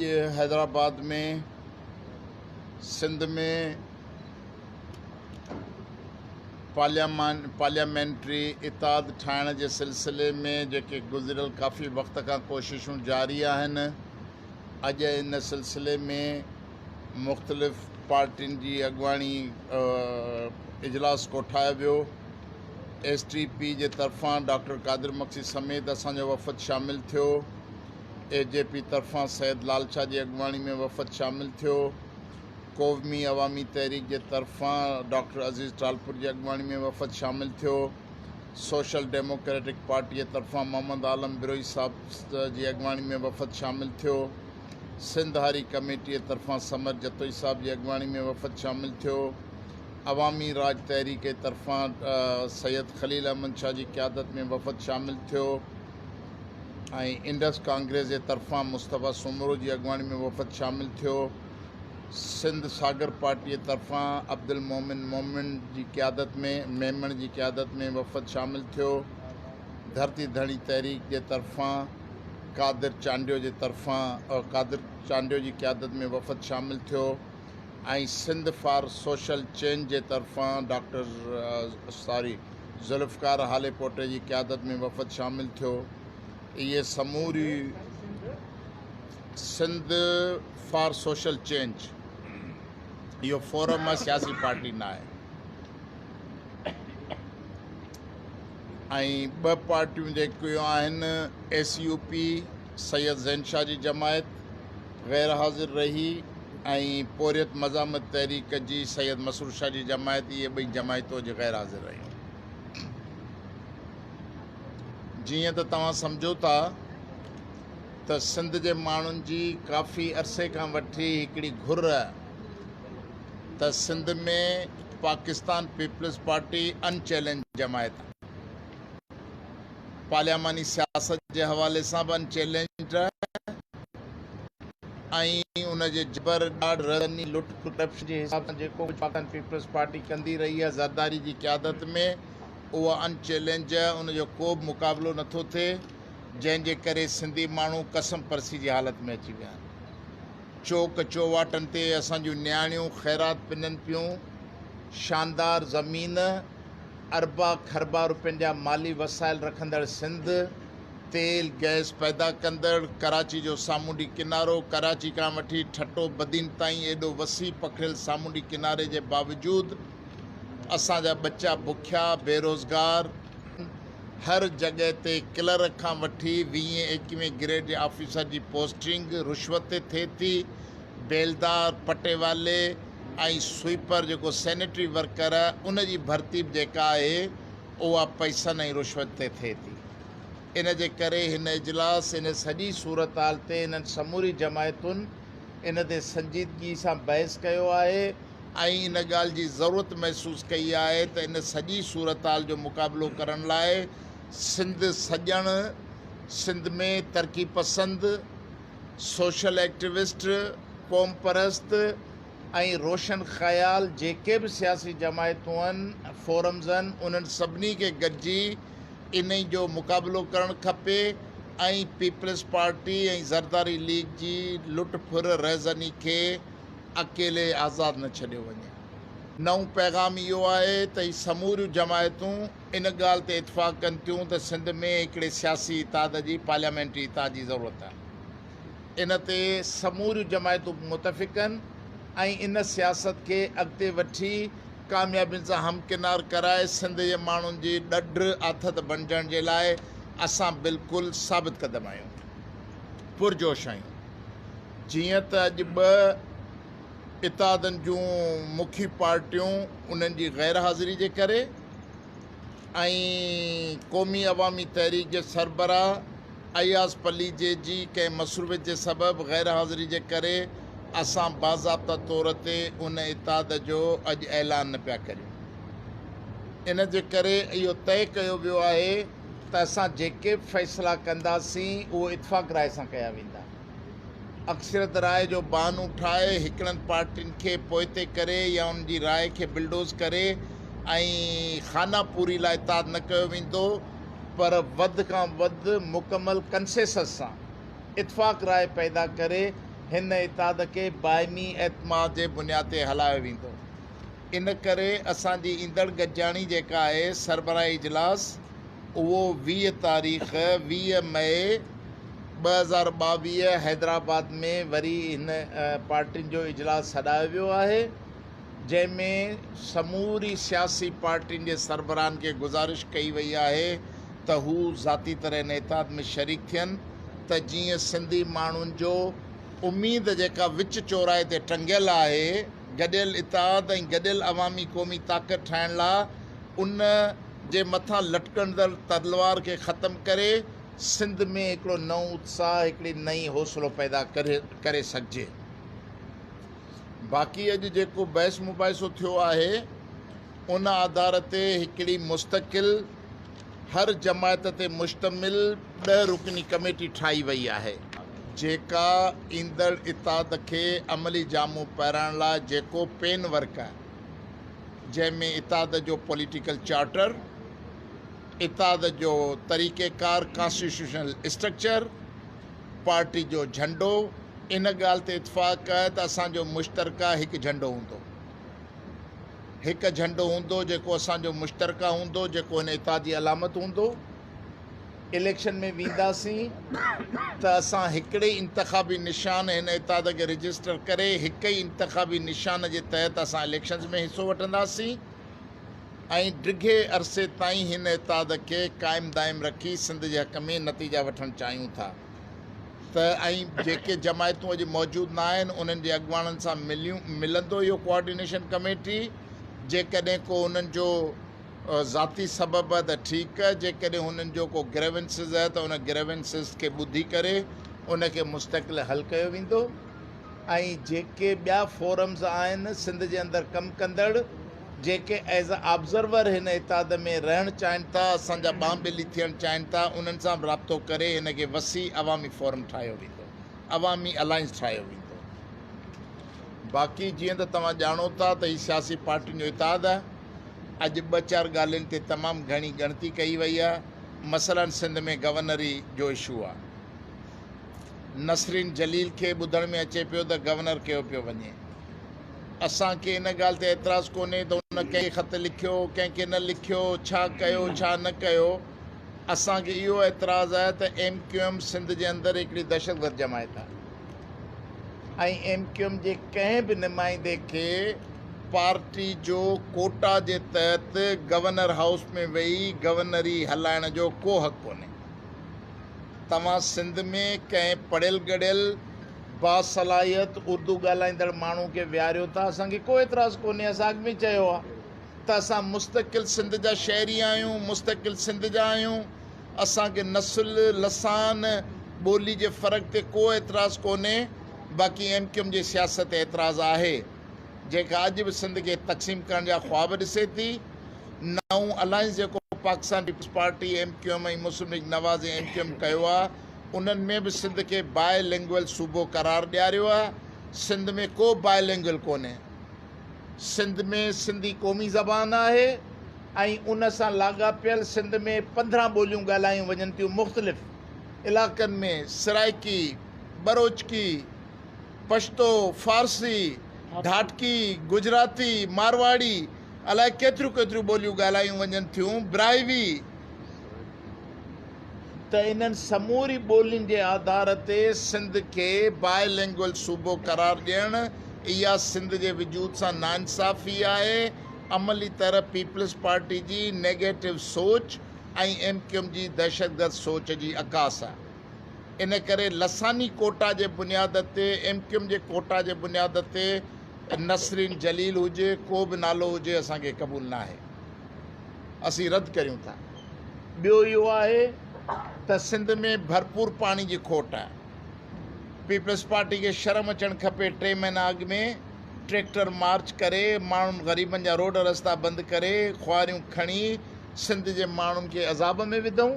اڄ حيدرآباد ۾ سنڌ ۾ پارليامان پارليامينٽري اتحاد ٺاهڻ جي سلسلي ۾ جيڪي گذريل ڪافي وقت کان ڪوششون جاري آهن اڄ ان سلسلي ۾ مختلف پارٽين جي اڳواڻي اجلاس ڪوٺايو ويو. ايس ٽي پي جي طرفان ڊاڪٽر قادر مگسي سميت اسان جو وفد شامل ٿيو. اي جي پي طرفان سيد لال شاهه جي اڳواڻي ۾ وفد شامل ٿيو. قومي عوامي تحريڪ جي طرفان ڊاڪٽر عزيز ٽالپر جي اڳواڻي ۾ وفد شامل ٿيو. سوشل ڊيموڪريٽڪ پارٽي جي طرفان محمد عالم بروهي صاحب جي اڳواڻي ۾ وفد شامل ٿيو. سنڌ هاري ڪميٽي جي طرفان ثمر جتوئي صاحب جي اڳواڻي ۾ وفد شامل ٿيو. عوامي راڄ تحريڪ جي طرفان سيد خليل احمد شاهه جي قيادت ۾ وفد شامل ٿيو ۽ انڊس ڪانگريس جي طرفان مصطفيٰ سومرو جي اڳواڻي ۾ وفد شامل ٿيو. سنڌ ساگر پارٽي جي طرفان عبدالمومن مومن جي قيادت ۾ ميمڻ جي قيادت ۾ وفد شامل ٿيو. ڌرتي ڌڻي تحريڪ جي طرفان قادر چانڊيو جي طرفان قادر چانڊيو جي قيادت ۾ وفد شامل ٿيو. ۽ سنڌ فار سوشل چينج جي طرفان ڊاڪٽر ساري ذوالفقار هاليپوٽي جي قيادت ۾ وفد شامل ٿيو. اهي سموري سنڌ فار سوشل چينج اهو فورم آهي سياسي پارٽي نه آهي ۽ ٻه پارٽيون جيڪيون آهن S U P Syed Zain Shah جي جماعت غير حاضر رهي ۽ پورهيت مزاحمت تحريڪ جي سيد مسرور شاهه جي جماعت اهي ٻئي جماعتون اڄ غير حاضر رهيون. جيئن ته توهان سمجهو ٿا ته سنڌ جي ماڻهن جي ڪافي عرصي کان وٺي هڪڙي گهر ته Sindh ۾ Pakistan Peoples Party unchallenged جماعت آهي. پارلياماني سياست جي حوالي سان به ان چئلينجڊ آهي ۽ ان جي جبر، ڏاڍ، رهزني، لٽ ڦر، ڪرپشن جي حساب سان جيڪو ڪجهه پاڪستان پيپلز پارٽي ڪندي رهي آهي زرداري جي قيادت ۾ اها ان چئلينج آهي ان جو ڪو به مقابلو نٿو ٿئي جنهن جي ڪري سنڌي ماڻهو قسم پرسي جي حالت ۾ اچي ويا آهن. چوڪ چوواٽن تي اسان جون نياڻيون خيرات پنن پيون، شاندار زمين، اربا کربا روپين جا مالي وسائل رکندڙ سنڌ، تيل، گئس پيدا ڪندڙ ڪراچي جو سامونڊي ڪنارو، ڪراچي کان وٺي ٺٽو بدين تائين ايڏو وسيع پکڙيل سامونڊي ڪناري جي باوجود اسان جا ٻچا بکيا، بيروزگار، هر جڳهه تي ڪلرڪ کان وٺي ويهين ايڪويهين گريڊ جي آفيسر جي پوسٽنگ رشوت تي ٿئي ٿي، بيلدار، پٽيوالي ۽ سوئيپر جيڪو سينيٽري ورڪر ان جي ڀرتي به جيڪا آهي اها پئسن ۽ رشوت تي ٿئي ٿي. ان جي ڪري هن اجلاس ان سڄي صورتحال تي انهن سموري جماعتن ان تي سنجيدگي سان بحث ڪيو آهي ۽ ان ڳالهه جي ضرورت محسوس ڪئي آهي ته ان سڄي صورتحال جو مقابلو ڪرڻ لاء سنڌ سڄڻ، سنڌ ۾ ترقي پسند، سوشل ايڪٽيوسٽ، قومپرست ۽ روشن خيال جيڪي به سياسي جماعتون آهن، فورمز آهن، انهن سڀني کي گڏجي انهي جو مقابلو ڪرڻ کپي ۽ پيپلز پارٽي ۽ زرداري ليگ جي لٽ ڦر رهزني کي اڪيلي آزاد نه ڇڏيو وڃي. نئون پيغام اهو آهي ته هي سموريون جماعتون ان ڳالهه تي اتفاق ڪن ٿيون ته سنڌ ۾ هڪڙي سياسي اتحاد جي پارليامينٽري اتحاد جي ضرورت آهي. ان تي سموريون جماعتون متفق آهن ۽ ان سياست کي اڳتي وٺي ڪاميابين سان همڪنار ڪرائي سنڌ جي ماڻهن جي ڏڍ آٿت بڻجڻ جي لاء اسان بلڪل ثابت قدم آهيون، پرجوش آهيون. جيئن ته اڄ ٻه اتحادن جون مکي پارٽيون انهن جي غير حاضري جي ڪري ۽ قومي عوامي تحريڪ جي سربراهه اياز پليجي جي ڪنهن مصروفيت جي سبب غير حاضري جي ڪري اسان باضابطه طور تي ان اتحاد جو اڄ اعلان نه پيا ڪريون. ان جي ڪري اهو طئي ڪيو ويو آهي ته اسان جيڪي به فيصلا ڪنداسين اهو اتفاق راء سان ڪيا ويندا. اڪثريت راء جو بهانو ٺاهي هڪڙن پارٽين کي پوئتي ڪري يا انهن جي راء کي بلڊوز ڪري ۽ خانه پوري لاء اتحاد نه ڪيو ويندو پر وڌ کان وڌ مڪمل ڪنسيسس سان اتفاق راء پيدا ڪري هن اتحاد کي باهمي اعتماد جي بنياد تي هلايو ويندو. ان ڪري اسان جي ايندڙ گڏجاڻي جيڪا آهي سربراهي اجلاس اهو 20 تاريخ 20 مئي 2022 حيدرآباد ۾ وري هن پارٽين جو اجلاس سڏايو ويو آهي جنهن ۾ سموري سياسي پارٽين جي سربراهن کي گذارش ڪئي وئي آهي ته هو ذاتي طرح هن اتحاد ۾ شريڪ ٿين ته جيئن سنڌي ماڻهن جو اميد جيڪا وچ چوراهي تي ٽنگيل آهي گڏيل اتحاد ۽ گڏيل عوامي قومي طاقت ٺاهڻ لا ان جي مٿان لٽڪندڙ تلوار کي ختم ڪري سنڌ ۾ هڪڙو نئون اتساهه هڪڙي نئين حوصلو پيدا ڪري سگهجي. باقي اڄ جيڪو بحث مباحثو ٿيو آهي ان آڌار تي هڪڙي مستقل هر جماعت تي مشتمل ڏهه رڪني ڪميٽي ٺاهي وئي آهي، جيڪا ايندڙ اتحاد کي عملي جامو پهرائڻ لاء جيڪو پين ورڪ آهي جنهن ۾ اتحاد جو پوليٽيڪل چارٽر، اتحاد جو طريقيڪار، ڪانسٽيٽيوشنل اسٽرڪچر، پارٽي جو جهنڊو، ان ڳالهه تي اتفاق آهي ته اسان جو مشترڪه هڪ جهنڊو هوندو. هڪ جهنڊو هوندو جيڪو اسان جو مشترڪه هوندو، جيڪو هن اتحاد جي علامت هوندو. اليڪشن ۾ وينداسين ته اسان هڪڙي ئي انتخابي نشان هن اتحاد کي رجسٽر ڪري هڪ ئي انتخابي نشان جي تحت اسان اليڪشنز ۾ حصو وٺنداسين ۽ ڊگهي عرصي تائين هن اتحاد کي قائم دائم رکي سنڌ جي حق ۾ نتيجا وٺڻ چاهيون ٿا ته ۽ جيڪي جماعتون اڄ موجود نه آهن انهن جي اڳواڻن سان مليون ملندو اهو ڪوآرڊينيشن ڪميٽي جيڪڏهن ڪو انهن جو ذاتي سبب آهي ته ٺيڪ، جيڪڏهن هنن جو ڪو گريونسز آهي ته ان گريونسز کي ٻڌي ڪري ان کي مستقل حل ڪيو ويندو ۽ جيڪي ٻيا فورمز آهن سنڌ جي اندر ڪم ڪندڙ جيڪي ايز اي آبزرور هن اتحاد ۾ رهڻ چاهين ٿا اسان جا ٻانهن ٻيلي ٿيڻ چاهين ٿا انهن سان به رابطو ڪري هن کي وسيع عوامي فورم ٺاهيو ويندو عوامي الائنس ٺاهيو ويندو. باقي جيئن ته توهان ڄاڻو ٿا ته هي سياسي پارٽين جو اتحاد آهي. اڄ ٻه چار ڳالهين تي تمام گهڻي ڳڻتي ڪئي وئي آهي. مثلاً سنڌ ۾ گورنري جو اشو آهي. نسرين جليل کي ٻڌڻ ۾ اچي پيو ته گورنر ڪيو پيو وڃي. اسان کي ان ڳالهه تي اعتراض ڪونهي ته هن ڪنهن کي خط لکيو، ڪنهن کي نه لکيو، ڇا ڪيو، ڇا نه ڪيو. اسان کي اهو اعتراض آهي ته ايم ڪيو ايم سنڌ جي اندر هڪڙي دهشتگرد جماعت آهي. ۽ ايم ڪيو ايم جي ڪنهن به نمائندي کي پارٽي جو ڪوٽا جي تحت گورنر هائوس ۾ ويهي گورنري هلائڻ جو ڪو حق ڪونهي. توهان سنڌ ۾ ڪنهن پڙهيل ڳڙهيل باصلاحيت اردو ڳالهائيندڙ ماڻهو کي ويهاريو ٿا اسان کي ڪو اعتراض ڪونهي اسان اڳ ۾ چيو آهي ته اسان مستقل سنڌ جا شهري آهيون مستقل سنڌ جا آهيون اسان کي نسل، لسان، ٻولي جي فرق تي ڪو اعتراض ڪونهي، باقي ايم ڪيو ايم جي سياست تي اعتراض آهي، جيڪا اڄ به سنڌ کي تقسيم ڪرڻ جا خواب ڏسي ٿي. نئون الائنس جيڪو Pakistan Peoples Party, M Q M ۽ Muslim League Nawaz ۽ M Q M ڪيو آهي، انهن ۾ به سنڌ کي بائي لنگوئل صوبو قرار ڏياريو آهي، سنڌ ۾ ڪو بائي لنگوئل ڪونهي. سنڌ ۾ سنڌي قومي زبان آهي ۽ ان سان لاڳاپيل سنڌ ۾ 15 ٻوليون ڳالهايون وڃن ٿيون مختلف علائقن ۾ سرائيڪي، ٻروچڪي، پشتو، فارسي، ڍاٽڪي، گجراتي، مارواڙي الائي ڪيتريون ڪيتريون ٻوليون ڳالهايون وڃن ٿيون، براهوي. ته انهن سموري ٻولين جي آڌار تي سنڌ کي بائي لينگوئل صوبو قرار ڏيڻ اها سنڌ جي وجود سان ناانصافي آهي، عملي طرح پيپلز پارٽي جي نيگيٽو سوچ ۽ ايم ڪيو ايم جي دهشتگرد سوچ جي عڪاس آهي. ان ڪري لساني ڪوٽا جي بنياد تي ايم ڪيو ايم جي ڪوٽا جي بنياد تي نسرين جليل هجي ڪو به نالو هجي اسان کي قبول ناهي اسين رد ڪريون ٿا. ٻيو اهو آهي ته سنڌ ۾ ڀرپور پاڻي جي کوٽ آهي. پيپلز پارٽي کي شرم اچڻ کپي ٽي مهينا اڳ ۾ ٽريڪٽر مارچ ڪري ماڻهن غريبن جا روڊ رستا بند ڪري خواريون کڻي سنڌ جي ماڻهن کي عذاب ۾ وڌئون.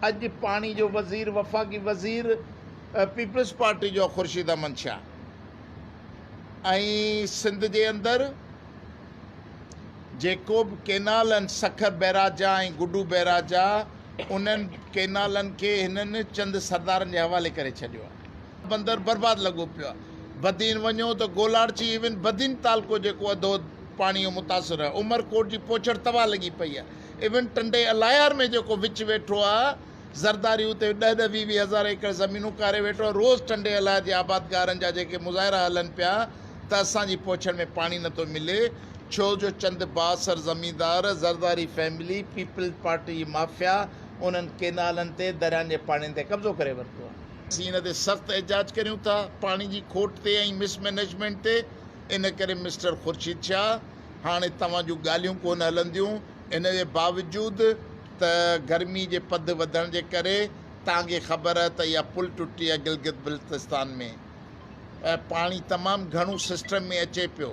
اڄ پاڻي جو وزير وفاقي وزير پيپلز پارٽي جو خورشيد احمد شاهه ۽ سنڌ جي اندر جيڪو به ڪينال آهن سکر بئراج جا ۽ گڊو بئراج جا انهن ڪينالن کي هنن چند سردارن جي حوالي ڪري ڇڏيو آهي. بندر برباد لڳو پيو آهي. بدين وڃو ته گولاڙچي ايون بدين تعلقو جيڪو اڌو پاڻي جو متاثر آهي. عمرڪوٽ جي پوڇڙ تباهه لڳي پئي آهي. ايون ٽنڊي الايار ۾ جيڪو وچ ويٺو آهي زرداري اتي ڏهه ڏهه ويهه ويهه هزار ايڪڙ زمينون ڪاري ويٺو آهي. روز ٽنڊي الايار جي آبادگارن جا جيڪي مظاهرا هلن پيا ته اسان جي پوڇڙ ۾ پاڻي نٿو ملي ڇو جو چند بااثر زميندار، زرداري فيملي، پيپلز پارٽي جي مافيا انهن ڪينالن تي دريائن جي پاڻين تي قبضو ڪري ورتو آهي. اسين ان تي سخت احتجاج ڪريون ٿا پاڻي جي کوٽ تي ۽ مس مئنيجمينٽ تي ان ڪري مسٽر خورشيد شاهه هاڻي توهان جون ڳالهيون ڪونه هلنديون ان جي باوجود ته گرمي جي پد وڌڻ جي ڪري توهان کي خبر آهي ته اها پل ٽٽي آهي گلگت بلتستان ۾ پاڻي تمام گهڻو سسٽم ۾ اچي پيو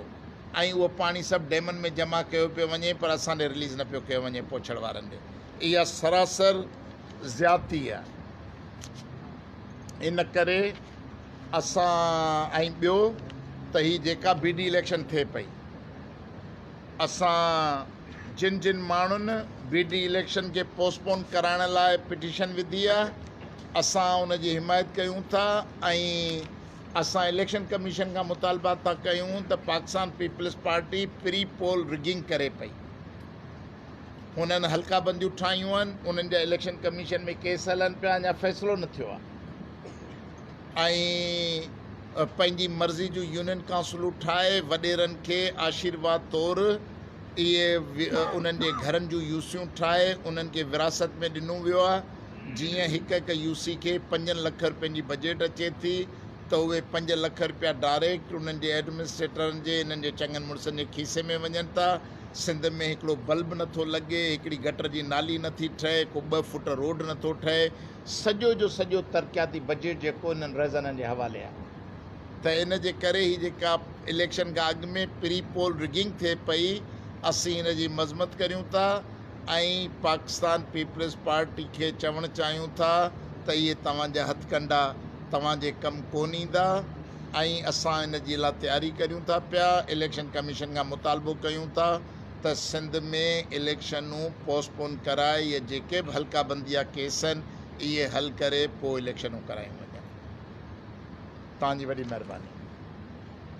۽ اهو پاڻي سڀ ڊيمن ۾ جمع ڪيو پيو وڃي پر اسان ڏي رليز نه پيو ڪيو وڃي پوڇڙ وارن ڏي اها سراسر زيادتي آهي ان ڪري اسان ۽ ٻيو ته هي جيڪا بي ڊي اليڪشن ٿئي پئي اسان جن جن ماڻهن بي ڊي اليڪشن کي پوسٽپون ڪرائڻ لاء پٽيشن وڌي آهي اسان ان جي حمايت ڪيون ٿا ۽ اسان اليڪشن ڪميشن کان مطالبا ٿا ڪيون ته Pakistan Peoples Party pre poll rigging ڪري پئي انهن حلقا بنديون ٺاهيون آهن انهن جا اليڪشن ڪميشن ۾ ڪيس هلن پيا اڃا فيصلو نه ٿيو آهي ۽ پنهنجي مرضي جون يونين ڪائونسلون ٺاهي وڏيرن کي آشيرواد طور اهي انهن جي گهرن جون يوسيون ٺاهي انهن کي وراثت ۾ ڏنو ويو آهي جيئن هڪ هڪ يوسي کي پنجن لک رپين جي بجيٽ اچي ٿي ته اهي پنج لک رپيا ڊائريڪٽ انهن جي ايڊمنسٽريٽرن جي انهن جي چڱن مڙسن جي کيسي ۾ وڃن ٿا سنڌ ۾ هڪڙو بلب نٿو لڳي، هڪڙي گٽر جي نالي نٿي ٺهي، ڪو ٻه فوٽ روڊ نٿو ٺهي، سڄو جو سڄو ترقياتي بجيٽ جيڪو انهن رهزنن جي حوالي آهي. ته ان جي ڪري هي جيڪا اليڪشن کان اڳ ۾ پري پول رگنگ ٿئي پئي، اسين ان جي مذمت ڪريون ٿا ۽ پاڪستان پيپلز پارٽي کي چوڻ چاهيون ٿا ته اهي توهان جا هٿڪنڊا توهان جي ڪم ڪونه ايندا. ۽ اسان ان جي لا تياري ڪريون ٿا پيا، اليڪشن ڪميشن کان مطالبو ڪيون ٿا ته سنڌ ۾ اليڪشنون پوسٽ پون ڪرائي يا جيڪي به حلقا بندي جا ڪيس آهن اهي حل ڪري پوء اليڪشنون ڪرايون وڃن. توهان جي وڏي مهرباني.